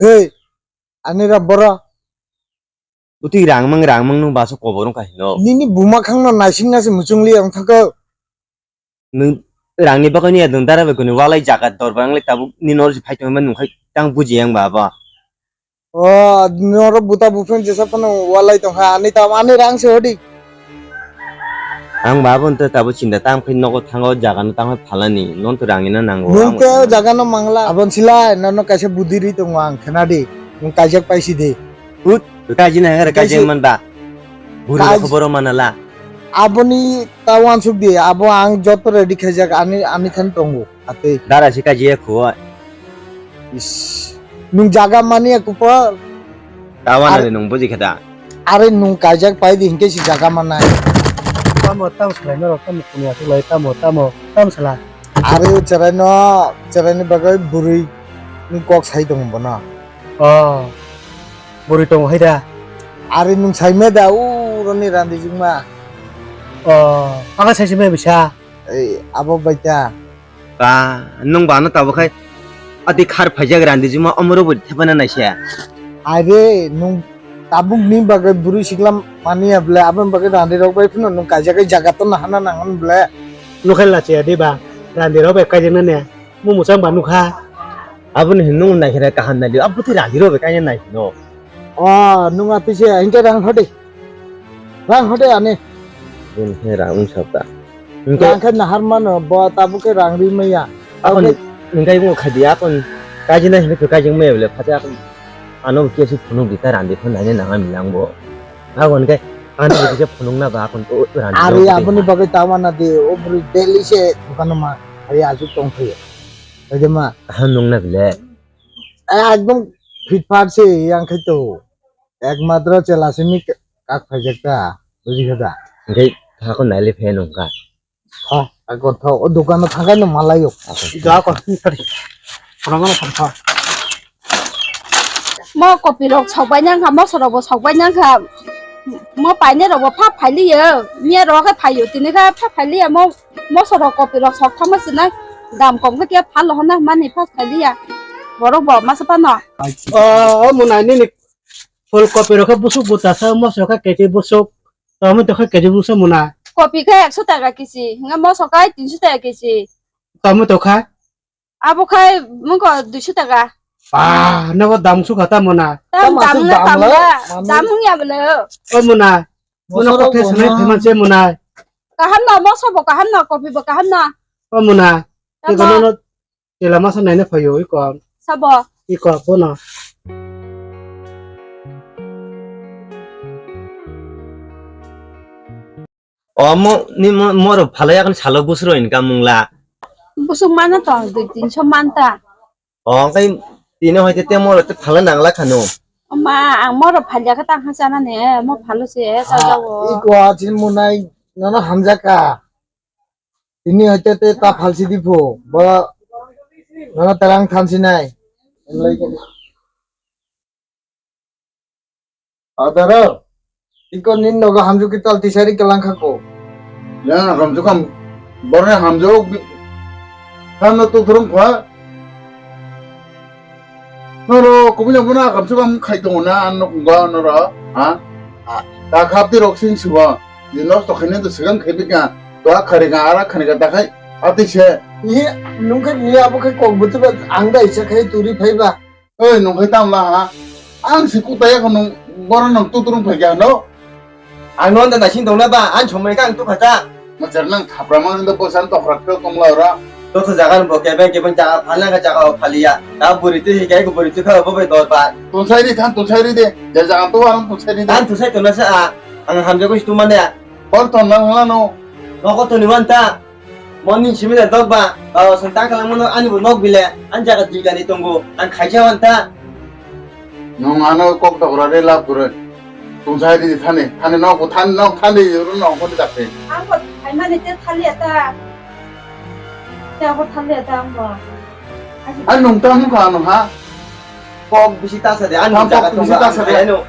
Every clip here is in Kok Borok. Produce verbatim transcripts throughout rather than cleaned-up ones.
Hei, ani ra boro. Bwtwi rangmang rangmang nwng baso kobor wngkha hino. Nini buma khangno naisingna se muchungli wngthakho. Nwng rangni bagwi niya nwng dara bai kuni walai jaga dorbar wnglai tabuk ni noro se phai tongma nwng khai tang buji yang ba abo. O, noro buta buphang jesa phano walai tongkha, ani tam, ani rang se hodi. Ang ba abo nte tabuk chinta tam khai nogo thango jaga no tam khai phalani, non to rangni na nango. Nwng ang te o jaga no mangla, abon silai, nono kaisa budi ri tongo ang khnadi, nwng kaijak paisi di. Ut, kaji na hangare kaji man ba. Buri khoboro manala. Aboni ta wansuk di, abo ang joto ready khaijak, ani, ani thani tongo. Atwi. Dara si kaji ya khuwa. Is. Nung jaga mani ya kupa. Tawana de nung buji khada. Are nung kaijak pai di hingke si jaga manai. Tamo, tamo salai norok, tamo kuni asuk lai, tamo, tamo, tamo sala. Are cherai no, cherai ni bagwi bwrwi ni kok sai tongo bono. Oh, bwrwi tongo hai da. Are nung sai me da, u roni randi jingma. Oh, anga sai se me bisa. Ei, abo bai ta. Ba, nwng ba no tabuk khai ati khar phaijak randi juma omoro bo thepana naisya. Are, nwng tabuk ni bagwi bwrwi sikla mani ya ble, aboni bagwi randi rok bai phano nwng kaijak jaga to nahana nangan ble. Nukhai lachiya di ba, randi rok bai kaijak nani, mu muchang ba nukha. Aboni hin nwng naikhe kaham nai di, abo twi randi rok bai kaijak nai no. O, nwng atwi se, hinkhe rang hode. Rang hode ani. Bini he rang wng sab ta. Hinkhe rang khe nahar mano, bo tabuk khe rang ri maya. Akon hinkhe wng kha di, akon kaijina hinkhe kaijing maya bole, phate akon ano kesi phunuk di ta randi phun naina nang ami yang bo. Akon hinkhe ano kesi phunuk na ba akon o randi. Ari aboni bagwi ta mana di, o bwrwi daily se dukano ma, ari ajuk tong thai. Ede ma. Kaham nung na bole. Eh, ekdom fit fat se yang khai to. Ekmatro chela simi kak phaijak ta, buji kha da? Hingke hakon naile phe nungkha. Ha, hakon tho, o dukano thangkai no malayo. Hakon. Ida hakon, sorry. Phorongano phorongkha. Mo kopi rok sokbai nangkha, moso rok bo sokbai nangkha. Mo paine rok bo phap phailiyo. Miya rok khe phaio, tini khe phap phailiya. Mo, moso rok kopi rok sok thangma sinai. Dam kom khe khe phal honna mani phap phailiya. Borok bo masa phano. O, o mwnai nini. Phul kopi rok khe busuk bwtasa, moso khe kechi busuk, tomato khe kechi busuk mwnai. Kopi khe ekso taka kechi, hwnba moso khe tinso taka kechi. Tomato khe? Abo khe mungko duiso taka. Ah, nogo dam sukha ta mwnai. Tam, tam aswk dam le dam tam la, le, mani. Dam wngya bwle. O mwnai, mono moso rok kothe sanai mwnai. Pheman se mwnai. Kaham no, moso bo kaham no, kopi bo kaham no. O mwnai, tamo. Tei kono no Chela masa naina phaio iko. Sabo. Iko bono. O mo ni mo moro phalai akon salo busro income mungla. Busuk mana to dui tinso manta. O kai tini hoite te moro te phala nangla khano. Ma ang moro phalya ka tang ha sana ne mo phalo se sa jawo. Iko achin munai nono hamjaka. Tini hoite te ta phalsi di phu, bo nono terang thansi nai. Adaro, iko nin nogo hamju ki tal tisari kelang khako. Ya, hamju kam, borne hamju bi-, kan no tu thurung kha. Noro kubui jang bono agam chubam khai tongo na, ang no kungba noro, ha? A, ta khap di rok sing subo. Di nosto khainai to swkang khai bika. To a khari ka, ara khani ka ta khai, a twi se. Ni, nung khai ni abo khai kok bwtwi ba, ang da isa khai turi phai ba. Oi, nung khai tam la ha? Ang si kutai ya nung, bono nung tuturung phai kha no. Ang no da naising tongna ba, ang somoi kang tu khata. Majar nang thapra mang do bosan tokrak to tongla ora. To to jaga bo kebeng kebeng jaga phalna ka jaga o phaliya. Ta buri tu hi kai ko buri tu kha bo bai dor ba. Tonsai ri than tonsai ri de. Ja jaga to ang tonsai ri de. Ang tonsai tona sa a. Ang hamja ko situ mane. Bor ton nang la no. Noko to ni wan ta. Moni simi da dog ba. Ba san ta kala mono ani bo nok bile. An jaga dui gani tongo. Ang khaija wan ta. Nwng ano kok dogra de lab gurwi. Tungsai di thani, thani nok, thani nok, thani ro nok ko dak te. Ang bo phaimani te thali ata. Te abo thali ata ang bo. Ai nwng ta mukha ano ha. Kok bisi ta sa de, ani jaga kok bisi ta sa de. Ano.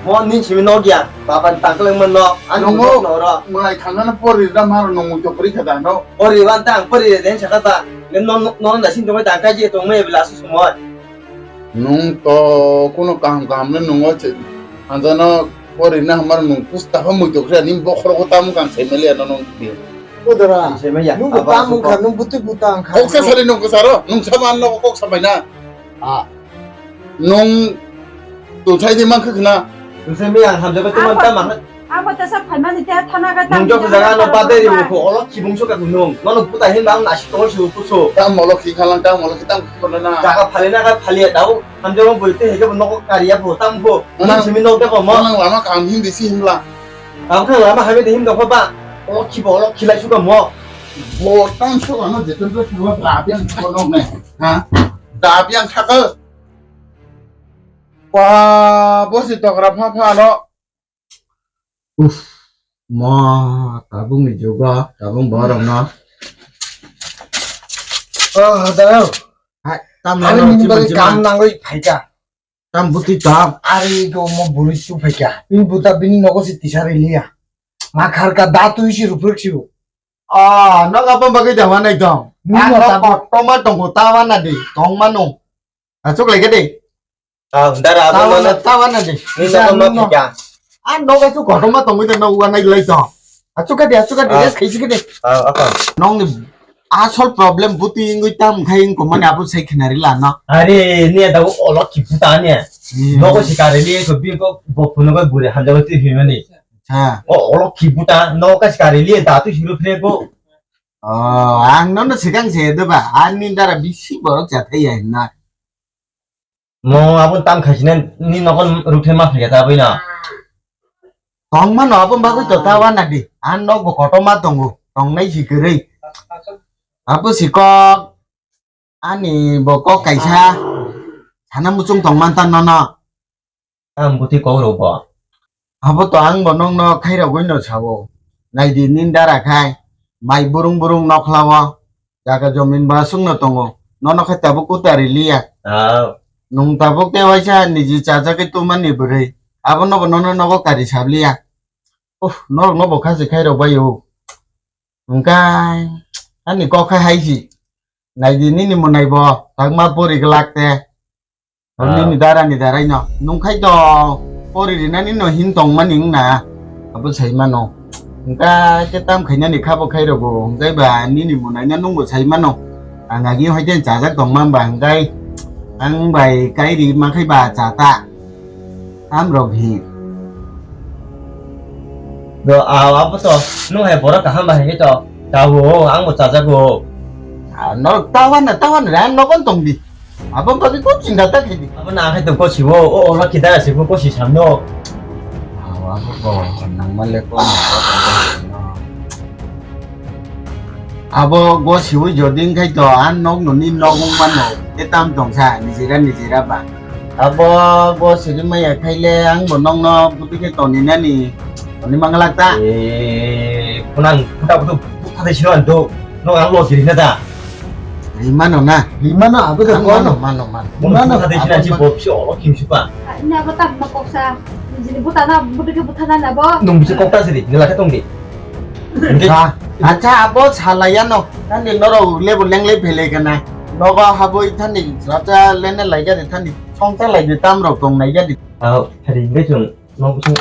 Mo nin simi nok ya, baban tangkle mon nok, ani nok no ro. Nwng mulai thangna pori da maro nwng to pori khada no. Pori wan tang, pori den sa ta. Nen non non da sin to ta kaji to me bla su mo. Nung to kuno kaham kaham le nungo se hanjano pori na hamar nung pusta pha mui to khe ni bokhoro ko tam kan se mele no nung di. Kodora. Ang se maya. Nung ko tam kha, nung buti buta ang kha. Kok sa sari nung ko saro, nung sama no kok sa bai na. Ah. Nung to sai di man kha na. Ang se maya hamjaba tu man tam ha. Abo tesa phaimani te thana ga. Nung jok jaga no badai ri ko olok kibung so ka nung. Nono puta hin bang nasi to si puso. Tam olok ki khalang tam olok ki tam ko na. Jaga phali na ga phali ya dau. Hamjaba bui te hege bo nogo kariya bo tam bo. Nang simi nok de ko mo. Nang lama kam hin di si himla. Ang kha lama hami de him dok ba. Olok ki bo olok ki lai su ka mo. Bo tam so ano je to to ba ba biang ko nok ne. Ha? Da biang kha ka. Wa bo si tokra pha pha no. Uff, mo tabuk ni jugo, tabuk borok no. Oh, darau. Hai, tam Ani lano nini bagwi chiman kam chiman. Nangwi phaika. Tam buti tam. Ari go mo buri su phaika. Bini buta bini nogo si tisari liya. Ma kharka da tui si ruprek si. Ah, nok apa bagwi da wanai dong. Nini Ah, nok tabuk. Toma tongo ta wana di, tong mano. Achuk lai ka di. Ah, dara, abo tawa mano, na, tawa na di. Ni isa nogo ma nung no. Phika. Ah, nogo su kotorma tongwi de nogo uanai lai to. Achuka di, achuka di, ah, rest khaisi kede. Ah, apa? Nong ni asol problem buti ingwi tam khai ing komani abo sai khinari la no. Are, ni da olo ki buta ni. Hmm. Nogo si kare li ko bi ko bo puno ko bure hamja ko ti himani. Ha. O olo ki buta, nogo ka si kare li da tu hiru phre ko. Oh, ang nono sikang se de ba, ani dara bisi borok jathai ya na. Mo abon tam khaisina ni nokon rukhe ma phaiya ta bwino. Tong mano abon bagwi to ta wana di. An nok bo kotorma tongo. Tongnai si kwrwi. Abo si kok ani bo kok kaisa sana muchung tong man ta nono. Ang buti kok rw bo. Abo to ang bo nokno khairogwi no sao. Naidi nini dara khai mai burung burung nokhlao. Jaga jomin ba sungno tongo. Nono khe tabuk kutari liya. Ah. Nung tabuk tei waisa niji chajagwi tumani bwrwi. Abono bo nono nogo kari sabliya. Uff, norokno bo khasi khairok bai o. Hwnkhe ani kok khai haisi. Naidi nini mwnai bo tangma pori glak te. Ah. Nini dara ni darai no. Nung khai to pori rinani no hin tong mani wng na. Abo sai mano. Hwnkhe khe tam khainani kha bo khai rogo. Hwnkhe ba nini mwnai no nung bo sai mano. Ang agi hoi den chajak tong man ba hwnkhe ang bai kai ri ma khai ba cha ta. Tam rok hi. Do, a, abo to, nung hai borok kaham bahai khe to. Tabo, ang bo chajago. Ah, no, tawan na, tawan na, ang nogon tong di. Abo bagwi kok chinta ta khe di. Abo na hai to gosi bo, o, o, laki da se bo gosi samno. Ah, abo ko, nang male ko, no, ko, ko, no. Abo go siwi jodi wngkhai to, ang nok noni nok wng mano, tei tam tong sa, nijera nijera ba. Abo go siri maya khaile, ang bo nokno buti khe toni nani, toni manglak ta. Eh, kunang, kuta kutu, buta de sino anto, nok ang lo siri na ta. Rimano na. Rimano, abo de mano, mano, mano. Mano, buta de sino si bob si olo kim si pa. Ini abo tam no koksa, nijini buta na, buti khe buta na abo. Nung bisi kokta siri, nila khe tong di. Hwnkhe ha, acha abo salayano, thani norok lebo lenglai phelai kana. Nogo habwi thani racha lene laigari thani songcha laidi tamrok tong naigari. Ah, hari hwnkhe chwng nok bising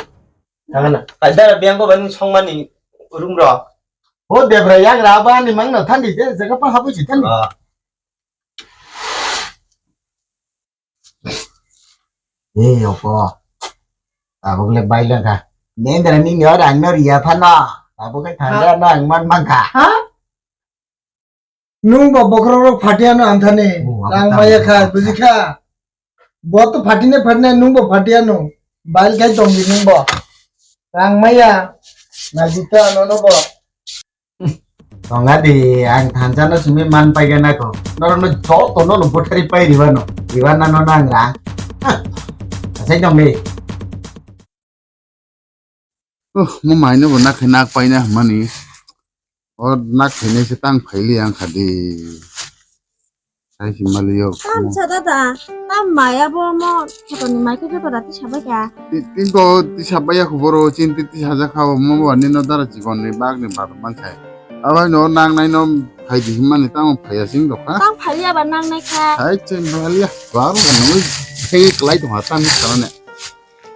thangana. Dara biyang bo bani songmani room ro. O debra yagra abo ani mangno thani je jaga pa habwi si thani. Ah. Ei, opo. Tabuk le bailangkha. Nendra nini oro ang no riya phano. Tabuk khe thangya no ang man mankha. Ha? Nung bo bokhorok rok phatia no ang thani. Oh, abo rang ta maya kha, bujikha. Bo to phatine phatine nung bo phatia no. Bail khai tongdi nung bo. Rang maya. Najita no no bo. Tonga di, ang thansa no simi man paigana ko. Norok no joto no no bwthari pai riba no. Riba na no nang ra. Asai tong di. Uh, mo mai no bo nak khai nak paina mani. O nak khainai se tang phaili ang khadi. Sai si maliyo. Tam sa dada, tam maya bo mo photo ni mai khe joto rati sabai kha. Ti-, tin to ti sabai ya khuboro, chin ti ti saja kha bo mo bo ani no dara jibon ni bag ni bar man sai. Abai no nang nai no Phai di himani tamo phaiya sing dokha. Tang phaiya ba nang nai kha. Hai chen phaiya. Baru kan nungwi phai klai tongha tang ni kharane.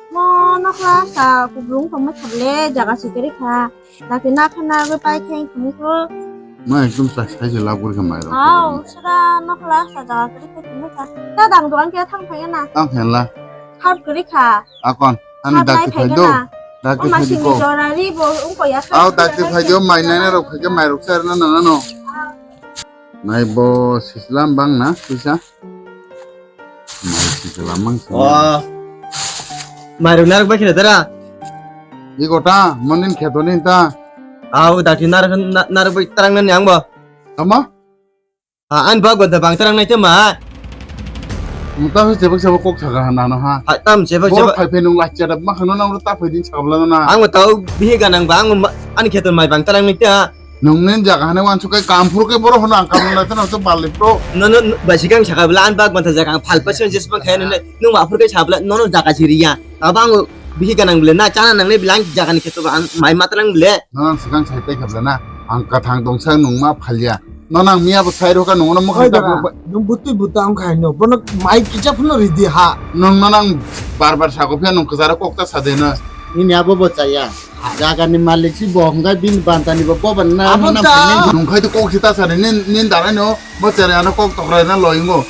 Mo nokla sa kublung tongma thable jaga sikari kha. Laki na khana gwi pai khe thung kho. Ma ekdom sa sai je lab guri kha mai rok. Au, sura nokla sa jaga kari khe thung kha. Ta dang duan khe thang phaiya na. Tang phaiya la. Khap kari kha. Akon, ani Khap dakti nai phai phai do. Dakti o ma phai di simi ko. Jora ri bo ungko ya. Au, khap dakti kari phai khe do, mai thung nai kha. Rok phai khe mai rok sa na na no. Nai bo sislam bang na, sisa. Mai sislam mang sislam. Oh. Mai rok narok bai khina dara. Di kota, monin kheto ni ta. Au, dakti narok, na-, narok bai tarang nani ang bo. Tama? Ha, an bag da bang tarang nai te ma. Muta se sebak sebak kok saga na no ha. Ha, tam sebak sebak. Boro phai phai nung lachia da ma khano nang ta phai din sabla na. Ang tau bihi ganang ba, ang ma-, ani kheto mai bang tarang nai te ha. Nung nen jaga hane wan sukai kampur ke boro hono ang kamla na tano to bali pro. No, no, no, ba sikang saka bla an bag banta jaga ang phalpa sen jesma khayan ne. Nung ma phur ke sabla, no, no, jaga siriya. Aba ang bihi ganang bla na chana nang ne bla ang jaga ni kheto ba ang mai matrang bla. No, ang sikang sai tai khabla na. Ang kathang dongsa nung ma phalya. No, nang miya bo sai roka nung no mo Oi khata dara, nung butui buta ang khai no. Bono mai kisa phano ridi ha. Nung no nang bar bar sako phia nung kajara kok ta sa de na. Ini abo bo chaya. Jaga ni malik si bo hwnkhai bini banta ni bo boban na. Abo na ta. Phai nai. Nung khai to kok si ta sa de nin, nin dara no bo chare ano kok tokrai na loi mo.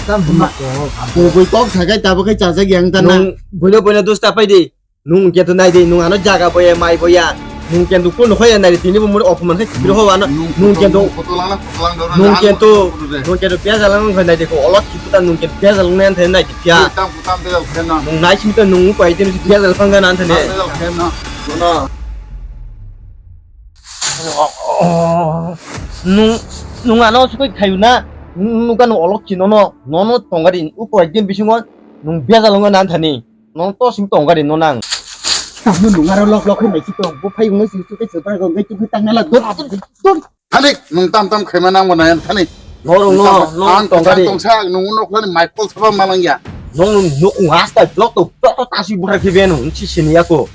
Tam huma ko. Bo boi kok sa kai ta bo kai cha ja gyang ta na. Nung boino boino dos ta pai di. Nung kento nai di, nung ano jaga boya, mai boya. Nung kento kun khoya nai di, tini bo muni opoman khai kibir ho ano. Nung kento, nung kento, nung kento pia jalang khai nai di ko, olok kiputa nung kento pia jalang nai anthe nai di pia. Tam tam pia jalang khaina. Nung nai simi to nung ko ai tini pia jalang khai nai anthe ne. Pia jalang khaina. Bono. Nung, nung ano sukoi khayu na. Nung, nung kano olok chino no, nono tongari, uko ekdin bisingo nung pia jalang nai anthani. Nong to sing tong gari no nang. Tamo nung aro lok lok khai nai si tong. Bo phai wngno si su ke su ta gong gai tu tang nala dot dot dot. Thani nung tam tam khaima nang bo nai thani. Norok no, no ang tong gari. Tong sa nung nok lani mic call saba malang ya. Nong nuk ngas ta blok to blok to tasi buhar khibe nung si sini ako.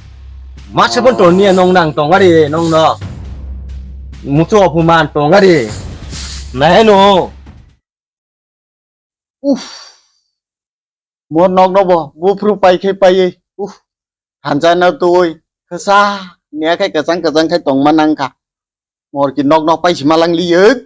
Masa pon ton ni nong nang tong gari nong no. Mucho apu man tong gari. Nai no. Uff. Mo nokno bo buphuru pai khai paiwi, uff, thansa no twi, kwsa, niya khai kwchang kwchang khai tongma nang kha. Mor ki nok nok pai sima lang liyo.